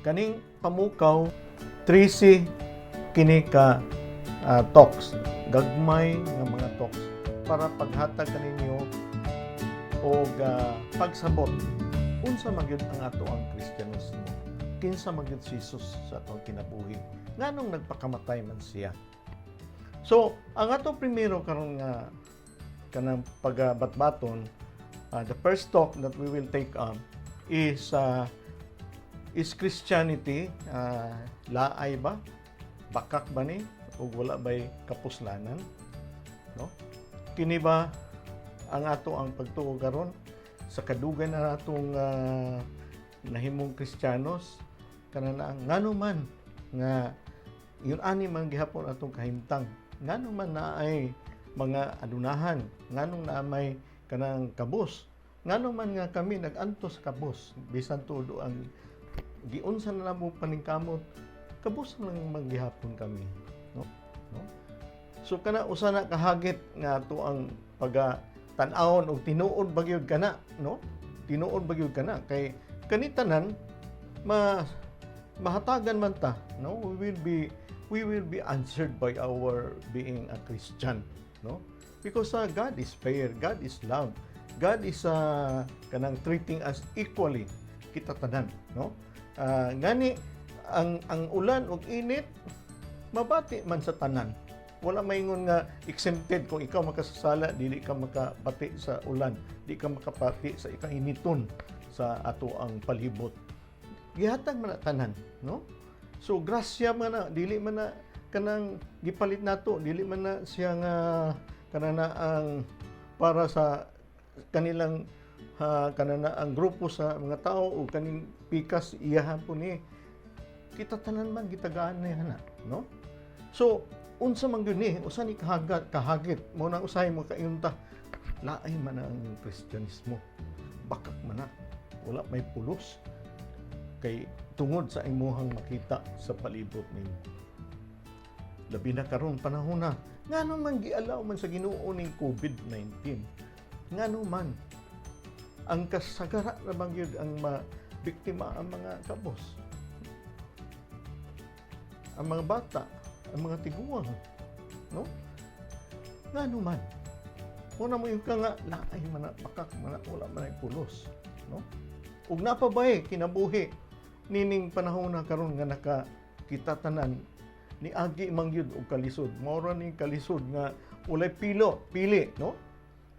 Kaning pamukaw, 13 kini ka talks, gagmay nga mga talks para paghatag kaninyo og pagsabot unsa man gyud ang ato ang Kristyanismo, kinsa man gyud si Jesus sa atong kinabuhi, nganong nagpakamatay man siya. So ang ato primero karon nga kanang pagabatbaton, the first talk that we will take up is Christianity laay ba, bakak ba ni, ug wala bay kapuslanan, no? Kini ba ang ato ang pagtuo karon sa kadugay na natong nahimong Kristiyanos kana na? Ngano man nga yun ani man gihapon atong kahimtang? Ngano man na ay mga adunahan? Nganong naa may kanang kabus? Ngano man nga kami nag-antos sa kabus, bisan tudo ang giunsa na namo paningkamot, kabus lang man gihapon kami, no? So kana usa na kahagit nga ato ang paga tan-awon og tinuod ba gyud kana, no? Tinuod ba gyud kana? Kay kani tanan ma mahatagan man ta, no? We will be answered by our being a Christian, no? Because God is fair, God is love, God is kanang treating us equally, kita tanan, no? Ngani ang ulan ug init mabati man sa tanan. Wala maingon nga exempted kung ikaw makasasala, dili ka makabati sa ulan, di ka makapati sa ikainiton sa ato ang palibot. Gihatag man na tanan, no? So grasya man na, dili man na kanang gipalit nato, dili man na siya nga kanana ang para sa kanilang kanana ang grupo sa mga tao o kaning pikas iyahan po ni. Kita tanan man gitagaan na na, no? So unsa man gyud ni, usa ni kahagat kahagit mo nang usahay mo kaingon ta, laay man ang Kristyanismo, bakak man na, wala may pulos, kay tungod sa imuhang makita sa palibot nimo, labi na karon panahon na. Ngano man gialaw man sa Ginoo ning COVID-19? Ngano man ang kasagara ra man gyud ang mabiktima, ang mga kabos, ang mga bata, ang mga tiguang, no? Ngano man una mo yung ka nga laay man na, bakak man na, wala man ay pulos, no? Ug napabay kinabuhi nining panahon na karon nga naka kita tanan ni agi man gyud og kalisod? Mao ra ni kalisod nga walay pilo pili, no?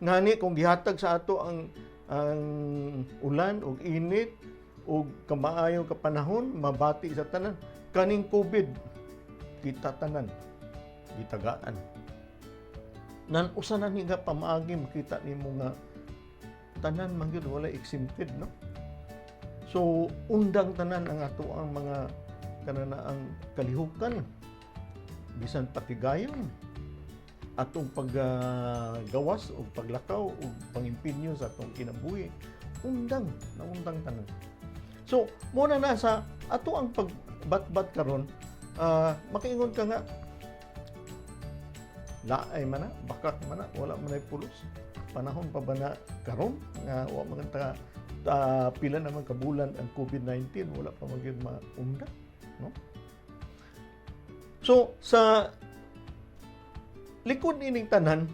Ngani kung gihatag sa ato ang ulan ug init ug kamaayo ka panahon, mabati sa tanan. Kaning COVID, kita tanan gitagaan nan. Usa na ni nga pamaagi makita nimo nga tanan man gyud wala exempted, no? So undang tanan ang ato ang mga kanana ang kalihukan, bisan patigayon atong paggawas o paglakaw o pangimpinyo sa atong kinabuhi, undang naundang tanan. So mo na sa ato ang pagbatbat karon, makaingon ka nga laay man na, bakak man na, wala man ay pulos. Panahon pa ba na karon nga wa man ta, pila naman ka bulan ang COVID-19, wala pa man gyud maunda, no? So sa likod ining tanan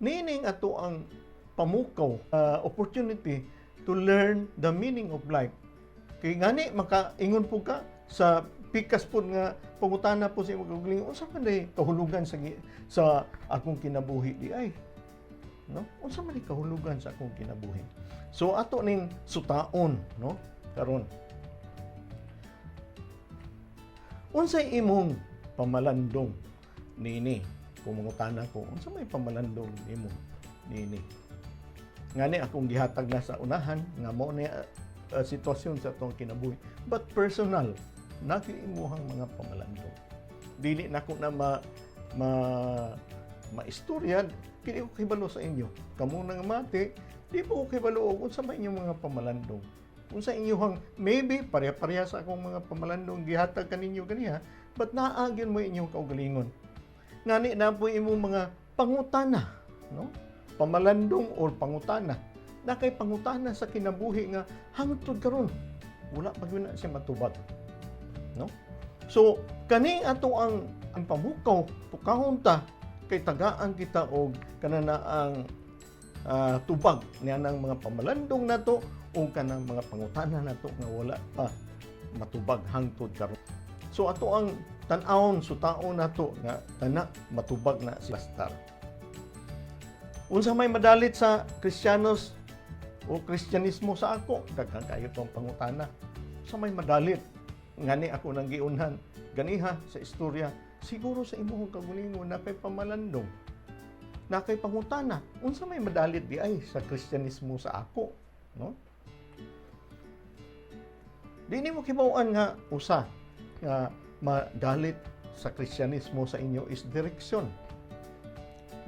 nining ato ang pamukaw, opportunity to learn the meaning of life. Kay ngani makaingon po ka sa pikas po nga pangutana po sa imong kaugalingon, unsa man day kahulugan sa akong kinabuhi di ay, no? Unsa man day kahulugan sa akong kinabuhi? So ato ning sutaon, no, karon. Unsay imong pamalandong nini? Kung mangutana ko, unsa may pamalandong nimo nini? Ngani akong gihatag na sa unahan nga mao ni sitwasyon sa atong kinabuhi, but personal na imuhang mga pamalandong. Dili nako na ma ma maistorya kini ko kibalo sa inyo. Kamo nang mati, di po ko kibalo og unsa man inyong mga pamalandong, unsa inyong, maybe pareha-pareha sa akong mga pamalandong gihatag kaninyo ganiha, but naa gyud mo inyong kaugalingon. Ngani na po imong mga pangutana, no? Pamalandong or pangutana na kay pangutana sa kinabuhi nga hangtod karon. Wala pa gyud na siya matubag, no? So kani ato ang pamukaw, pukahon ta kay tagaan kita og kanana ang tubag niya ng mga pamalandong nato o kanang mga pangutana nato nga wala pa matubag hangtod karon. So ato ang tan-awon, sutaon nato nga kana matubag na si Pastor. Unsa may madalit sa Kristiyanos o Kristyanismo sa ako? Daghan kayo tong pangutana. Unsa may madalit? Ngani ako nang giunhan ganiha sa istorya, siguro sa imong kaugalingon na kay pamalandong, na kay pangutana, unsa may madalit di ay sa Kristyanismo sa ako, no? Di nimo kibaw-an nga usa nga madalit sa Kristyanismo sa inyo is direksyon.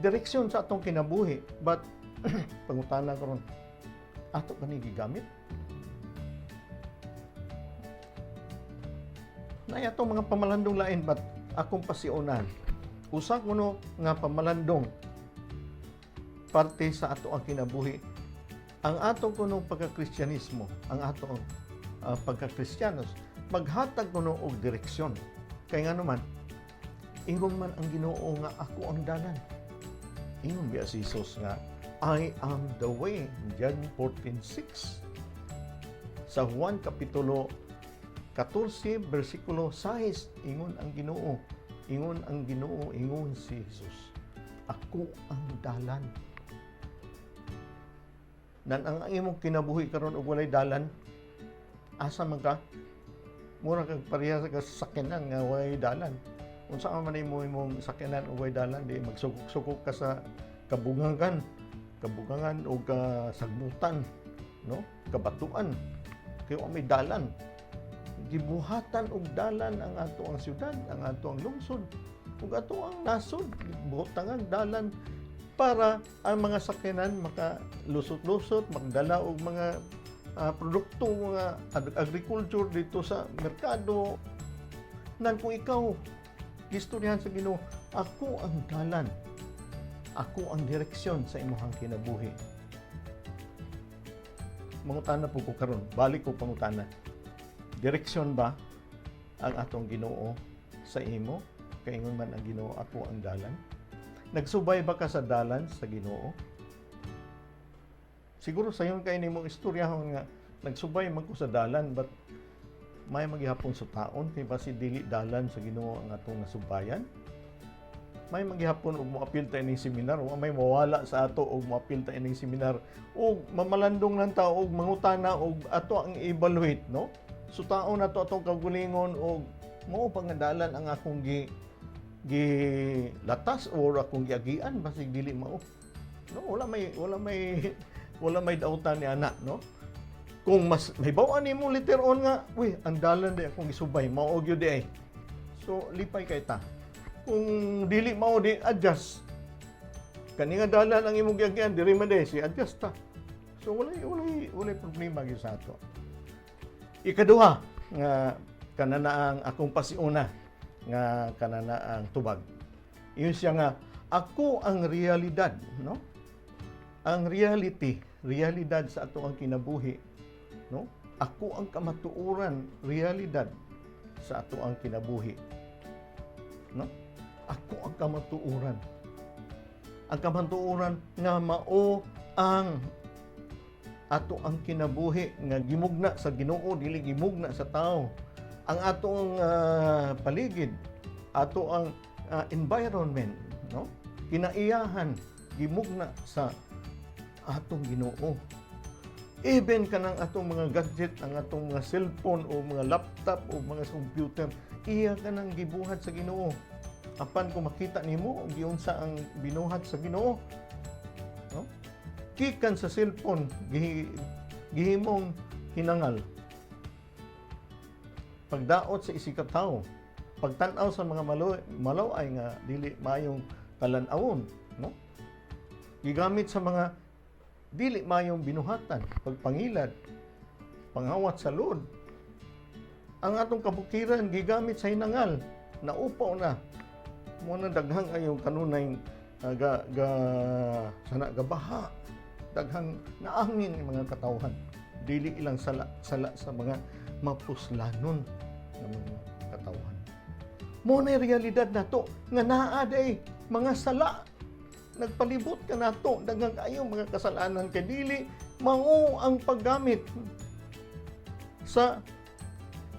Direksyon sa atong kinabuhi. But pangutana karon, ato ba ni gigamit? Naay atong mga pamalandong lain, but akong pasiunan. Usa kuno nga pamalandong parte sa ato ang kinabuhi. Ang atong kunong pagka-Kristyanismo, ang atong pagka-Kristiyanos, maghatag kuno og direksyon. Kay nga naman, ingon man ang Ginoo nga ako ang dalan. Ingon biya si Jesus nga "I am the way", John 14:6. Sa Juan kapitulo 14 bersikulo 6, ingon ang Ginoo, ingon ang Ginoo, ingon si Jesus, "Ako ang dalan." Nan ang imong kinabuhi karon og walay dalan, asa man ka? Mura kag pareha sa sakyanan nga walay dalan. Unsa man imo imong sakyanan og walay dalan, di magsukok-sukok ka sa kabugangan, kabugangan o kasagbutan, no? Kabatuan. Kay wa may dalan. Gibuhatan og dalan ang ato ang syudad, ang ato ang lungsod, ug ato ang nasod, butangan dalan para ang mga sakyanan makalusot-lusot, magdala og mga produkto, mga agriculture dito sa merkado. Nan kung ikaw gistoryahan sa Ginoo, "Ako ang dalan. Ako ang direksyon sa imong kinabuhi." Mangutana po ko karon, balik ko pangutana. Direksyon ba ang atong Ginoo sa imo? Kaingon man ang Ginoo, "Ako ang dalan." Nagsubay ba ka sa dalan sa Ginoo? Siguro sayon kay nimong istoryahon nga nagsubay man ko sa dalan, but may magihapon sa taon kay basi dili dalan sa Ginoo ang atong nasubayan. May maghihapon og moapil ta ining seminar, wa may mawala sa ato og moapil ta ining seminar og mamalandong lang ta og mangutana og ato ang evaluate, no? So taon na to atong kaugalingon og mao pa nga dalan ang akong gi gi latas or akong giagian, basig dili mao, no? Wala may dautan ni ana, no? Kung mas mahibaw-an nimo later on nga, "Uy, ang dalan di akong gisubay mao gyud di ay," so lipay kay ta. Kung dili mao, di adjust. Kani nga dalan ang imong giagian, diri man di si adjust ta. So walay problema gyud sa ato. Ikaduha nga kanana ang akong pasiuna nga kanana ang tubag. Iyon siya nga ako ang realidad, no? Ang reality, realidad sa ato ang kinabuhi, no? Ako ang kamatuoran, realidad sa ato ang kinabuhi. No? Ako ang kamatuoran. Ang kamatuoran nga mao ang ato ang kinabuhi nga gimugna sa Ginoo, dili gimugna sa tao. Ang atong paligid, ato ang environment, no? Kinaiyahan gimugna sa atong Ginoo. Even kanang atong mga gadget, ang atong mga cellphone o mga laptop o mga computer, iya kanang gibuhat sa Ginoo. Apan kung makita nimo giunsa ang binuhat sa Ginoo, no? Gikan sa cellphone gihimong hinangal. Pagdaot sa isig ka tawo, pagtan-aw sa mga malo ay nga dili maayong talan-awon, no? Gigamit sa mga dili maayong binuhatan, pagpangilad, pangawat sa luod. Ang atong kabukiran gigamit sa hinangal, naupaw na. Mo na daghang ayong kanunay ga, ga sana gabaha, daghang naangin ang mga katawhan. Dili ilang sala, sala sa mga Mapuslanon nga mga katawhan. Mao na realidad nato nga naa day mga sala nagpalibot ka nato, daghang kayo mga kasalanan kay dili mao ang paggamit sa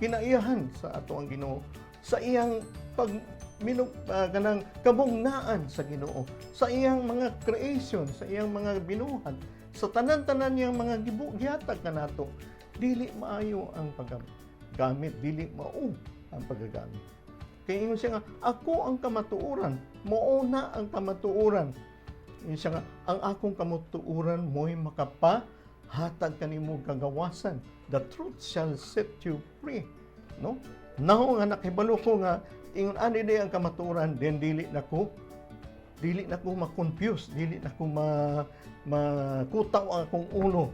kinaiyahan sa ato ang Ginoo, sa iyang pag minug kanang kabugnaan sa Ginoo, sa iyang mga creation, sa iyang mga binuhat, sa tanan-tanan niyang mga gihatag kanato. Dili maayo ang paggamit, dili mao ang paggagamit. Kay ingon siya nga, "Ako ang kamatuoran." Mao na ang kamatuoran. Ingon siya nga, ang akong kamatuoran mo'y makapahatag kanimo kagawasan. The truth shall set you free, no? Now nga nakibalo ko nga ingon ani day ang kamatuoran, then dili na ko ma-confuse, dili na ko makutaw ang akong ulo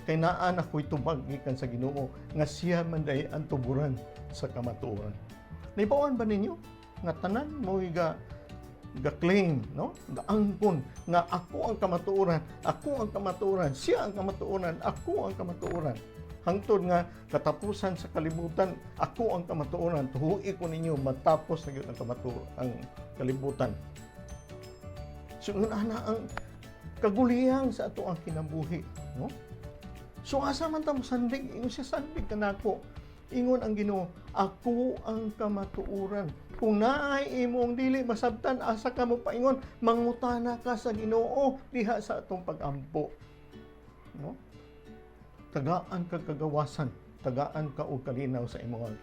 kay naa na ko'y tubag gikan sa Ginoo nga siya man day ang tuburan sa kamatuoran. Nahibaw-an ba ninyo nga tanan mo ga claim, no, gaangkon nga ako ang kamatuoran, ako ang kamatuoran, siya ang kamatuoran, ako ang kamatuoran, hangtod nga katapusan sa kalibutan, ako ang kamatuoran, tuhui ko ninyo matapos na gyud ang kalibutan? So ana ang kaguliyang sa ato ang kinabuhi, no? So asa man ta mosandig? Ingon siya, "Sandig kanako." Ingon ang Ginoo, "Ako ang kamatuoran." Kung naay imong dili masabtan, asa ka mo paingon? Mangutana ka sa Ginoo diha sa atong pagampo, no? Tagaan ka kagawasan, tagaan ka og kalinaw sa imong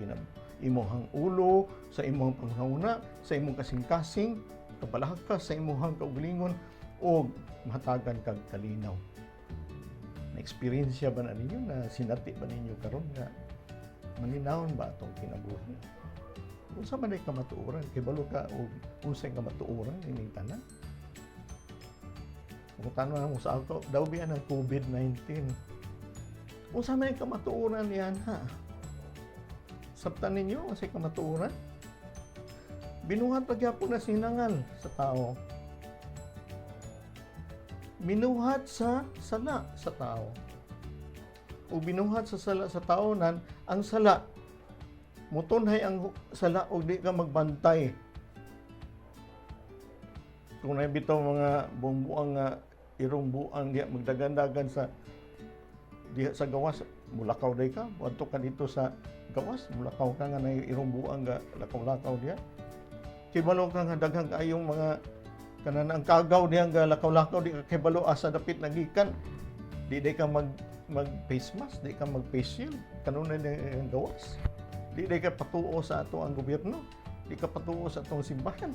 imong ulo, sa imong panghuna, sa imong kasing-kasing, kabalaka sa imong kaugalingon og mahatagan kag kalinaw. Na eksperyensya ba na ninyo, na sinati ba ninyo karon nga malinawon ba atong kinabuhi? Unsa man ay kamatuoran? Kibalo ka og unsay kamatuoran ining tanan? Kung tanong mo sa ako, daw biya ng COVID-19. Unsa man ay kamatuoran niyan, ha? Sabtan ninyo unsay kamatuoran? Binuhat pa gyapon na sinangal sa tao. Binuhat sa sala sa tao. O binuhat sa sala sa tao nan ang sala mutunhay ang sala og di ka magbantay. Kung na bitaw mga buang-buang nga irong buang diha magdagan-dagan sa diha sa gawas, mulakaw day ka, adto ka dito sa gawas, mulakaw ka nga nay irong buang ga lakaw-lakaw diha. Kibalo ka nga daghang kaayong mga kanan ang kagaw diha nga lakaw-lakaw, di ka kibalo asa dapit nagikan. Di day ka mag mag face mask, di ka mag face shield kanunay na ang gawas. Di day ka patuo sa ato ang gobyerno, di ka patuo sa atong simbahan,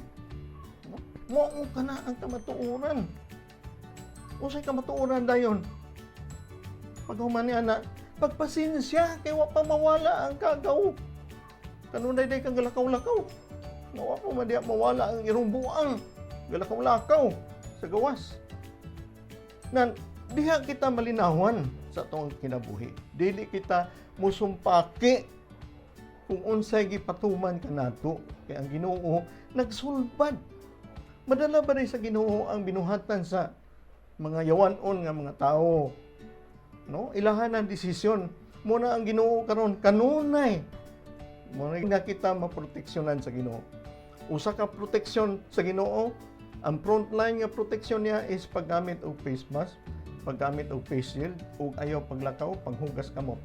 no? Mao ka na ang kamatuoran. Unsay kamatuoran dayon paghuman ni ana? Pagpasensya kay wa pa mawala ang kagaw. Kanunay day kang galakaw-lakaw nga wa pa man diha mawala ang irong buang galakaw-lakaw sa gawas. Nan diha kita malinawan sa atong kinabuhi. Dili kita musumpaki kung unsay gipatuman kanato kay ang Ginoo nagsulbad. Madala ba rin sa Ginoo ang binuhatan sa mga yawanon nga mga tao, no? Ilahan ang desisyon mo na ang Ginoo karon kanunay mo na kita maproteksyonan sa Ginoo. Usa ka proteksyon sa Ginoo, ang frontline nga proteksyon niya is paggamit og face mask, paggamit og face shield, ug ayaw paglakaw, paghugas kamot.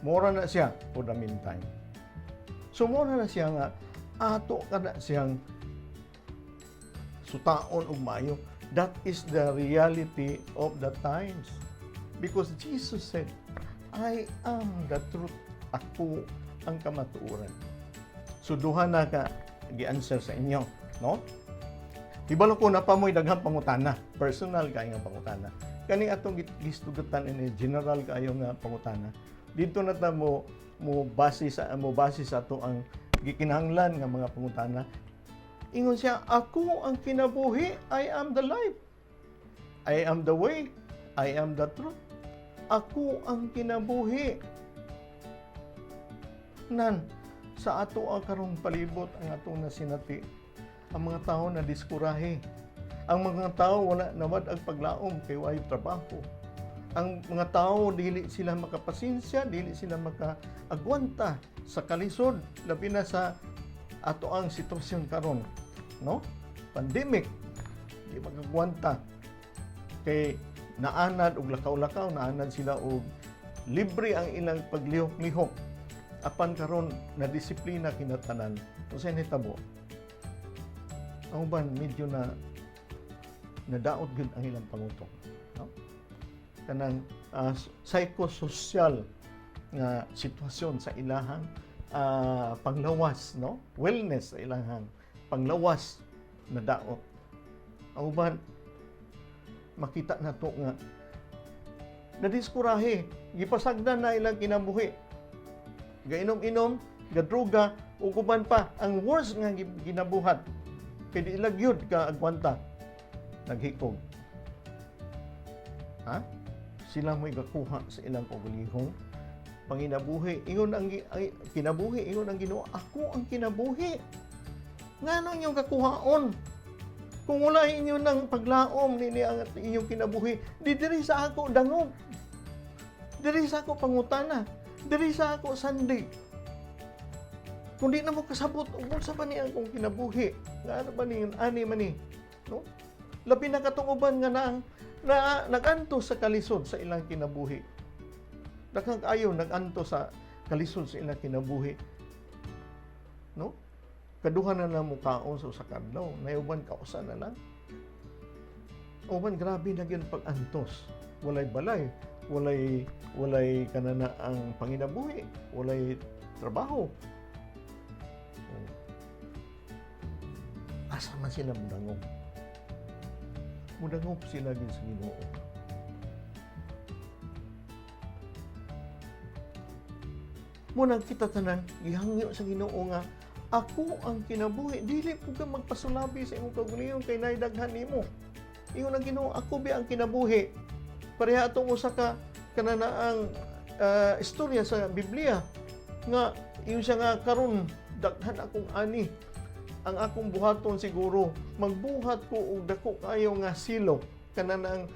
Mora na siya for the meantime. So mora na siya nga ato ka na siyang sutaon og maayo. That is the reality of the times. Because Jesus said, "I am the truth." Ako ang kamatuoran. So duha na ka gi-answer sa inyo, no? Hibalo ko na pa mo'y daghang pangutana, personal kaayo nga pangutana. Kani atong gistugutan ini general kaayo nga pangutana. Dito na ta mo mo base sa ato ang gikinahanglan nga mga pangutana. Ingon siya, "Ako ang kinabuhi, I am the life. I am the way, I am the truth." Ako ang kinabuhi. Nan, sa ato ang karong palibot ang atong nasinati, ang mga tao na diskurahe. Ang mga tao wala nawad ang paglaom kay way trabaho. Ang mga tao, dili sila makapasensya, dili sila makaagwanta sa kalisod, labi na sa ato ang sitwasyon karon, no? Pandemic, di makagwanta. Kay naanad og lakaw-lakaw, naanad sila og libre ang ilang paglihok-lihok. Apan karon na disiplina kinatanan. Unsay nahitabo? Ang uban medyo na nadaot gyud ang ilang pangutok, no? Kanang psychosocial nga sitwasyon sa ilahang panglawas, no? Wellness sa ilahang panglawas na daot. Ang uban makita nato nga nadiskurahe, gipasagdan na ilang kinabuhi. Gainom-inom, gadruga, ug uban pa ang worst nga ginabuhat. Kay di gyud ka agwanta, naghikog. Ha? Sila mo'y gakuha sa ilang kaugalingong panginabuhi. Ingon ang kinabuhi, ingon ang Ginoo, "Ako ang kinabuhi. Ngano inyong kakuhaon? Kung wala inyo ng paglaom nini ang inyong kinabuhi, di diri sa ako dangog. Diri sa ako pangutana. Diri sa ako sandig. Kung di na mo kasabot, unsa ba ni ang akong kinabuhi? Ngano ba ni ani man ni?" No? Labi na katong uban nga na naganto sa kalisod sa ilang kinabuhi. Daghang kaayo naganto sa kalisod sa ilang kinabuhi. No? Kaduha na lang mukaon sa usa ka adlaw, nay uban kausa na lang. Uban grabe na gyud pag-antos. Walay balay, walay kanana ang panginabuhi, walay trabaho. Oh. Asa man sila mudangop? Mudangop sila gyud sa Ginoo. Munang kita tanan gihangyo sa Ginoo nga ako ang kinabuhi. Dili pud ka magpasulabi sa imong kaugalingon kay naay daghan nimo. Ingon ang Ginoo, "Ako bi ang kinabuhi." Pareha atong usa ka kananaang istorya sa Biblia nga ingon siya nga, "Karon daghan akong ani. Ang akong buhaton siguro, magbuhat ko og dako kaayo nga silo," kananaang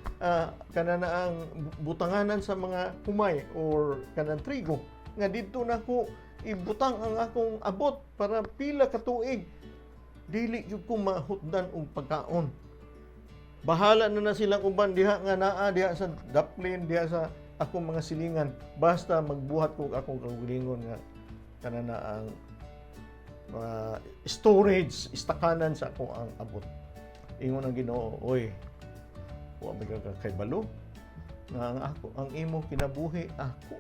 butanganan sa mga humay or kanang trigo, "nga didto nako ibutang ang akong abot para pila ka tuig dili gyud ko mahutdan og pagkaon. Bahala na na silang uban diha nga naa diha sa daplin, diha sa akong mga silingan, basta magbuhat ko og akong kaugalingon nga kanana ang mga storage, istakanan sa ako ang abot." Ingon ang Ginoo, "Oy, wa ba ka kaybalo nga ang ako ang imo kinabuhi? Ako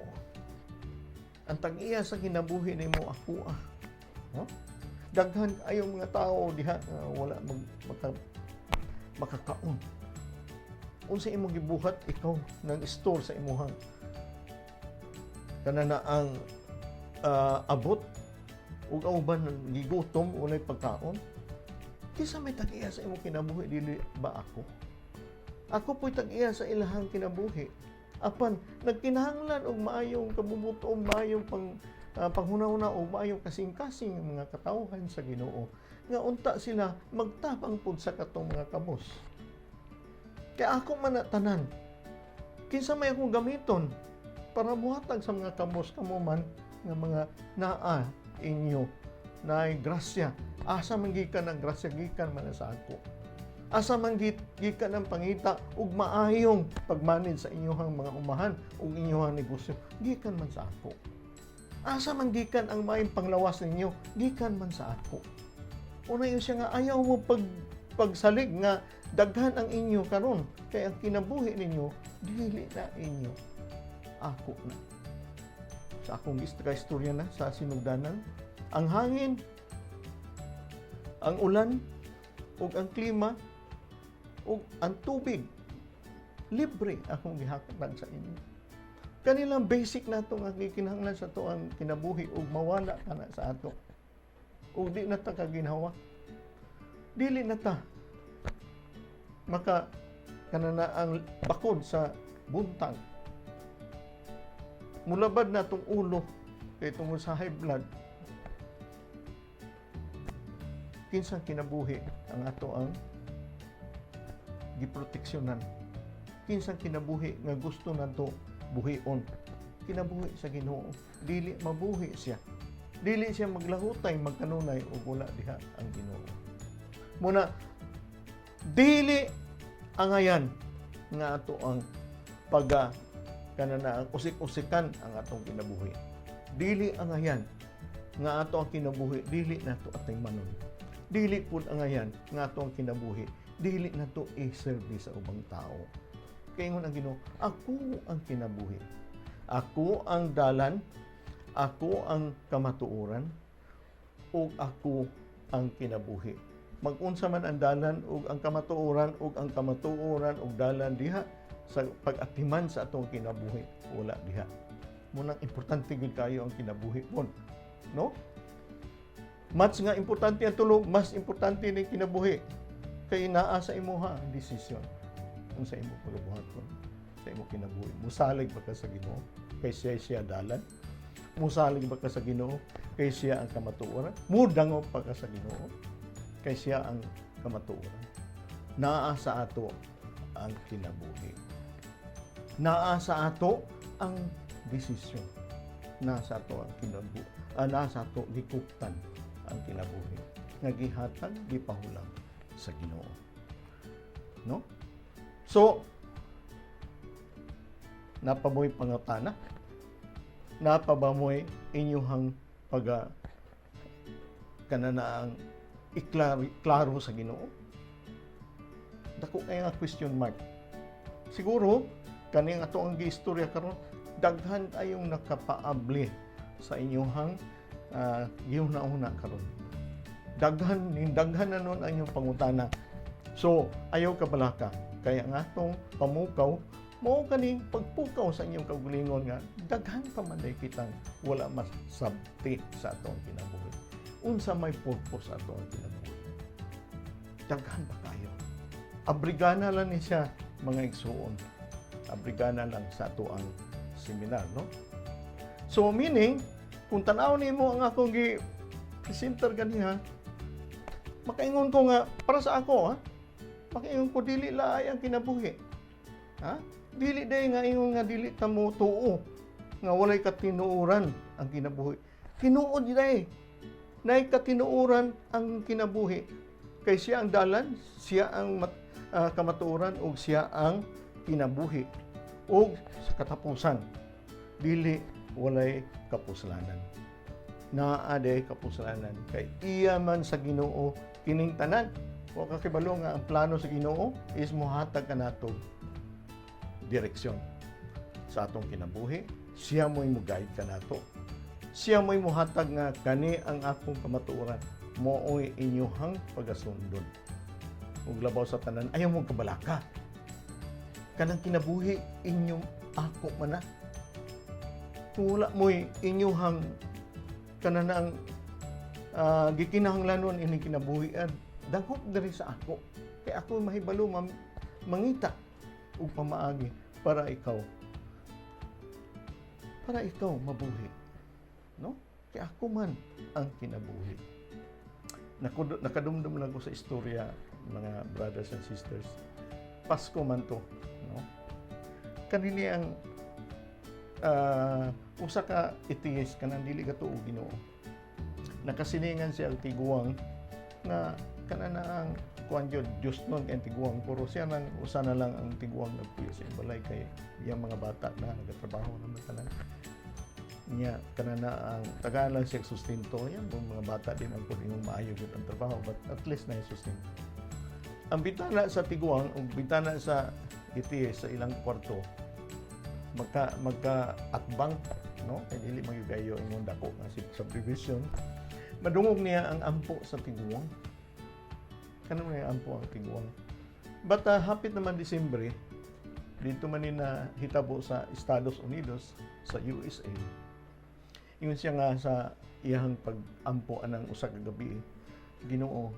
ang tag-iya sa kinabuhi nimo, ako ah." No? Daghan kaayo mga tao diha nga wala makakaon. Unsa imong gibuhat? Ikaw nang store sa imuhang kanana ang abot ug ang uban gigutom, walay pagkaon. Kinsa may tag-iya sa imong kinabuhi? Dili ba ako? Ako po'y tag-iya sa ilahang kinabuhi. Apan nagkinahanglan og maayong kabubut-on, maayong panghuna-huna og maayong kasing-kasing ang mga katawhan sa Ginoo nga unta sila magtabang pud sa katong mga kabos. Kay ako man na tanan. Kinsa may akong gamiton para muhatag sa mga kabos? Kamo man nga mga naa inyo naay grasya. Asa man gikan ang grasya? Gikan man na sa ako. Asa man gikan ang pangita ug maayong pagmanage sa inyong mga umahan ug inyong negosyo? Gikan man sa ako. Asa man gikan ang maayong panglawas ninyo? Gikan man sa ako. Una yun siya nga ayaw mo pagsalig nga daghan ang inyo karon, kay ang kinabuhi ninyo dili na inyo, ako na. Sa akong istorya na sa sinugdanan, ang hangin, ang ulan ug ang klima ug ang tubig, libre akong gihatag sa inyo. Kanilang basic nato nga gikinahanglan sa ato ang kinabuhi, ug mawala kana sa ato ug di na ta kaginhawa, dili na ta maka kanana ang bakod sa buntag, mulabad na tong ulo kay tungod sa high blood. Kinsang kinabuhi ang ato ang giproteksyonan? Kinsang kinabuhi nga gusto nato buhion? Kinabuhi sa Ginoo. Dili mabuhi siya. Dili siya maglahutay, magkanunay ug wala diha ang Ginoo. Muna dili angayan nga ato ang paga kanana ang usik-usikan ang atong kinabuhi. Dili angayan nga ato ang kinabuhi dili nato atimanon. Dili pud angayan nga ato ang kinabuhi dili nato i-service sa ubang tao. Kay ingon ang Ginoo, "Ako ang kinabuhi. Ako ang dalan, ako ang kamatuoran, ug ako ang kinabuhi." Magunsa man ang dalan ug ang kamatuoran ug ang kamatuoran ug dalan diha sa pag-atiman sa atong kinabuhi, wala diha. Munang importante gyud kayo ang kinabuhi pon. No? Mas nga importante ang tulog, mas importante ni kinabuhi. Kay naa sa imuha ang desisyon kung sa imo pagabuhaton sa imo kinabuhi. Musalig ba ka sa Ginoo kay siya siya dalan? Musalig ba ka sa Ginoo kay siya ang kamatuoran? Mudangop pa ka sa Ginoo kay siya ang kamatuoran? Naa sa ato ang kinabuhi. Naa sa ato ang desisyon. Naa sa ato ang kinabuhi. Naa sa ato gikuptan ang kinabuhi nga gihatag, gipahulam sa Ginoo. No? So, napamoy pangutana? Napabamoy inyuhang paga kanana ang iklaro, klaro sa Ginoo? Dako kay nga question mark. Siguro kani nga ato ang giistorya karon, daghan kayong nakapaabli sa inyuhang gihuna-huna karon. Daghan ning daghan na nun ang inyong pangutana. So, ayaw ka balaka. Kaya nga atong pamukaw mao kaning pagpukaw sa inyong kaugalingon nga daghan pa man day kitang wala masabti sa atong kinabuhi. Unsa may purpose sa atong kinabuhi? Daghan pa kayo. Abrigana lang ni siya, mga igsuon. Abrigana lang sa ato ang seminar, no? So meaning, kung tan-aw nimo ang akong gi presenter ganiha, makaingon ko nga para sa ako, ha, makaingon ko dili laay ang kinabuhi. Ha? Dili day nga ingon nga dili ta mo tuo nga walay katinuoran ang kinabuhi. Tinuod day. Nay katinuoran ang kinabuhi. Kay siya ang dalan, siya ang kamatuoran ug siya ang kinabuhi. Ug sa katapusan, dili walay kapuslanan. Naa day kapuslanan kay iya man sa Ginoo kining tanan. Wa ka kibalo nga ang plano sa Ginoo is mohatag kanato direksyon sa atong kinabuhi. Siya mo'y mo-guide kanato. Siya mo'y mohatag nga kani ang akong kamatuoran. Moo'y inyuhang pagasundon. Ug labaw sa tanan, ayaw mo kabalaka. Kanang kinabuhi inyong ako man na. Kung wala mo'y inyuhang kananang gikinahanglanon ining kinabuhian, dangop diri sa ako. Kay ako mahibalo mangita og pamaagi para ikaw mabuhi. No? Kay ako man ang kinabuhi. Nakadumdum lang ko sa istorya, mga brothers and sisters. Pasko man to, no? Kanini ang usa ka atheist, kanang dili ka tuo Ginoo. Nakasilingan siya ang tiguang nga kana na ang kuan gyud, Diyos nun kay tiguang, pero siya nang usa na lang ang tiguang nagpuyo sa balay kay iyang mga bata na nagatrabaho naman tanan niya. Kana na ang tagaan lang siya sustento yan. Kung mga bata din ang pud imong maayo gyud ang trabaho, but at least na sustento. Ang bintana sa tiguang ug bintana sa atheist sa ilang kwarto magka magka atbang, no? Kay dili magyugayo imong dako nga si subdivision. Madungog niya ang ampo sa tiguang. Kano niya ampo ang tiguang, but hapit naman Disyembre dito man ni na hitabo sa Estados Unidos, sa USA. Ingon siya nga sa iyang pag-ampo anang usa ka gabi, "Ginoo,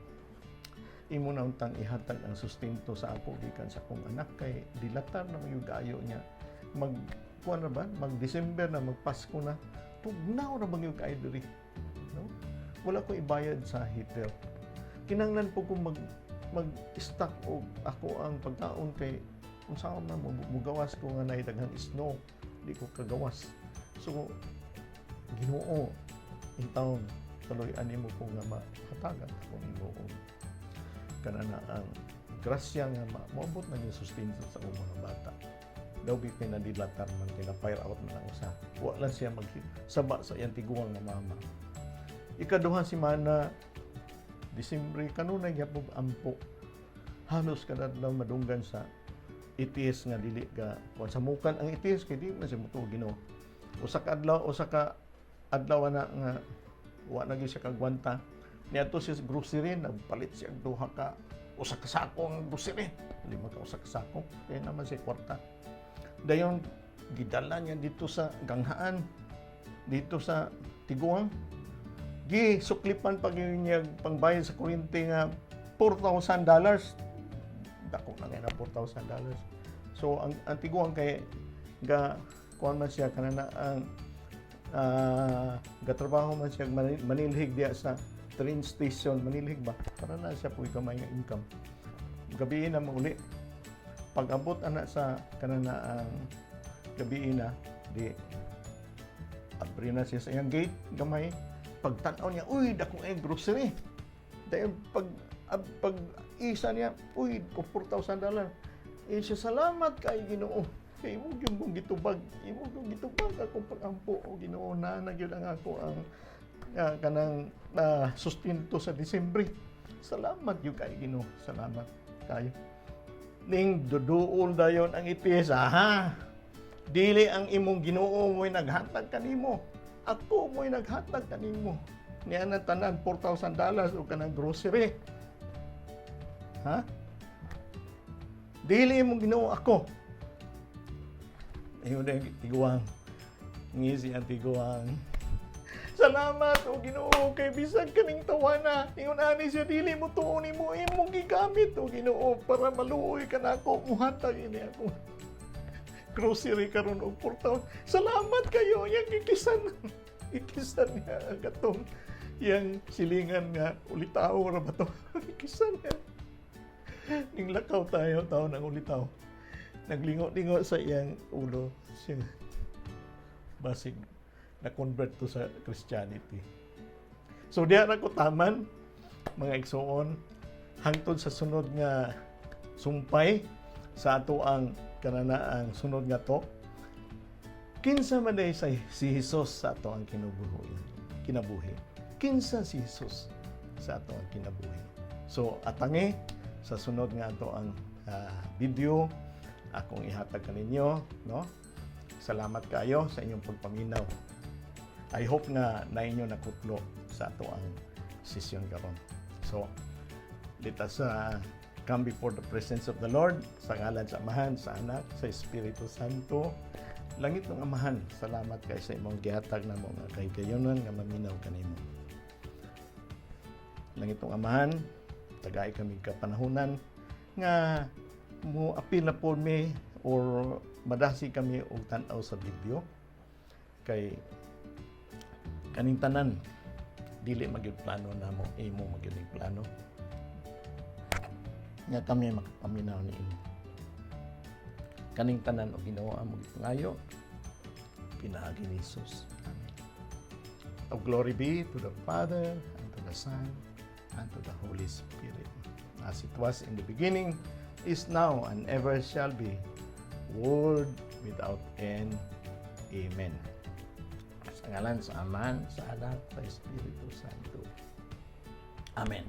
imo na untang ihatag ang sustento sa ako gikan sa akong anak kay dilatar na yung gayo niya. Mag kuan na ba, mag December na, magpasko na, tugnaw na bang yung kaayo diri, no? Wala ko ibayad sa heater. Kinanglan po kong mag mag-stock og ako ang pagkaon kay Unsa man mugawas ko nga naay daghang snow, di ko kagawas. So Ginoo, intawon kaluy-an nimo ko nga mahatagan ako nimo og kanana ang grasya nga moabot na yung sustento sa akong mga bata. Daw bi kay nadilatar man kay na fire out man ang usa. Wa lang siya mag saba sa iyang tiguang nga mama. Ikaduha semana, Disembre, kanunay gyapon ampo. Halos kada adlaw madunggan sa atheist nga dili ka kuan sa mukan ang atheist kay di man siya motuo Ginoo. Usa ka adlaw na nga wa na gyud siya kagwanta. Niadto siya sa grocery, nagpalit siya og duha ka usa ka sako ang grocery. Lima ka usa ka sako, kaya naman siya kwarta. Dayon gidala niya dito sa ganghaan, dito sa tiguang. Gi suklipan pag yun niya pangbayad sa kuryente nga $4,000. Dako na nga na $4,000. So ang tiguang kay ga kuan man siya kanana ang gatrabaho man siya manilhig diya sa train station, manilhig ba para na siya po gamay nga income. Gabi na mauli, pag abot ana sa kanana ang gabi na, di abri na siya sa iyang gate gamay. Pagtan-aw niya, "Uy, dako ay grocery." Dayon pag isa niya, "Uy, $4,000." Eh siya, "Salamat kay Ginoo. Kay imo gyud mong gitubag, imo gyud gitubag akong pag-ampo o Ginoo na na gyud ang ako ang kanang sustento sa Disembre. Salamat gyud kay Ginoo. Salamat kayo." Ning duduol dayon ang atheist, "Aha. Dili ang imong Ginoo mo'y naghatag kanimo. Ako mo'y naghatag kanimo. Niya na tanan $4,000 o kanang grocery. Ha? Dili imong Ginoo, ako." Ingon na yung tiguang. Ngisi ang tiguang. "Salamat o Ginoo kay bisag kaning tawana." Ingon ani siya, "Dili mo tuon nimo, imong gigamit o Ginoo para maluoy ka nako, muhatag ini ako grocery karon og 4,000. Salamat kayo." Yang gikisan. Gikisan niya ang katong yang silingan nga ulitawo ra ba to? Gikisan niya. Ning lakaw tayo taon ang ulitaw. Naglingo-lingo sa iyang ulo siya. Basig na-convert to sa Christianity. So diha na ko taman, mga igsuon, hangtod sa sunod nga sumpay sa ato ang kanana ang sunod nga to. Kinsa man diay si Jesus sa ato ang kinabuhi? Kinabuhi. Kinsa si Jesus sa ato ang kinabuhi? So atangi sa sunod nga ato ang video akong ihatag kaninyo, no? Salamat kayo sa inyong pagpaminaw. I hope nga na inyo nakutlo sa ato ang session karon. So let us come before the presence of the Lord sa ngalan sa Amahan, sa Anak, sa Espiritu Santo. Langit ng Amahan, salamat kay sa imong gihatag na mo nga kahigayonan nga maminaw kanimo. Langit ng Amahan, tagay kami kapanahunan nga mo apil na po mi or madasi kami og tan-aw sa video kay kaning tanan dili magyud plano namo, imo magyud ning plano nga kami makapaminaw ni imo. Kaning tanan o Ginoo among gipangayo pinaagi ni Jesus. Amen. Oh, glory be to the Father and to the Son and to the Holy Spirit, as it was in the beginning, is now, and ever shall be, world without end. Amen. Sa ngalan sa Amahan, sa Anak, sa Espiritu Santo. Amen.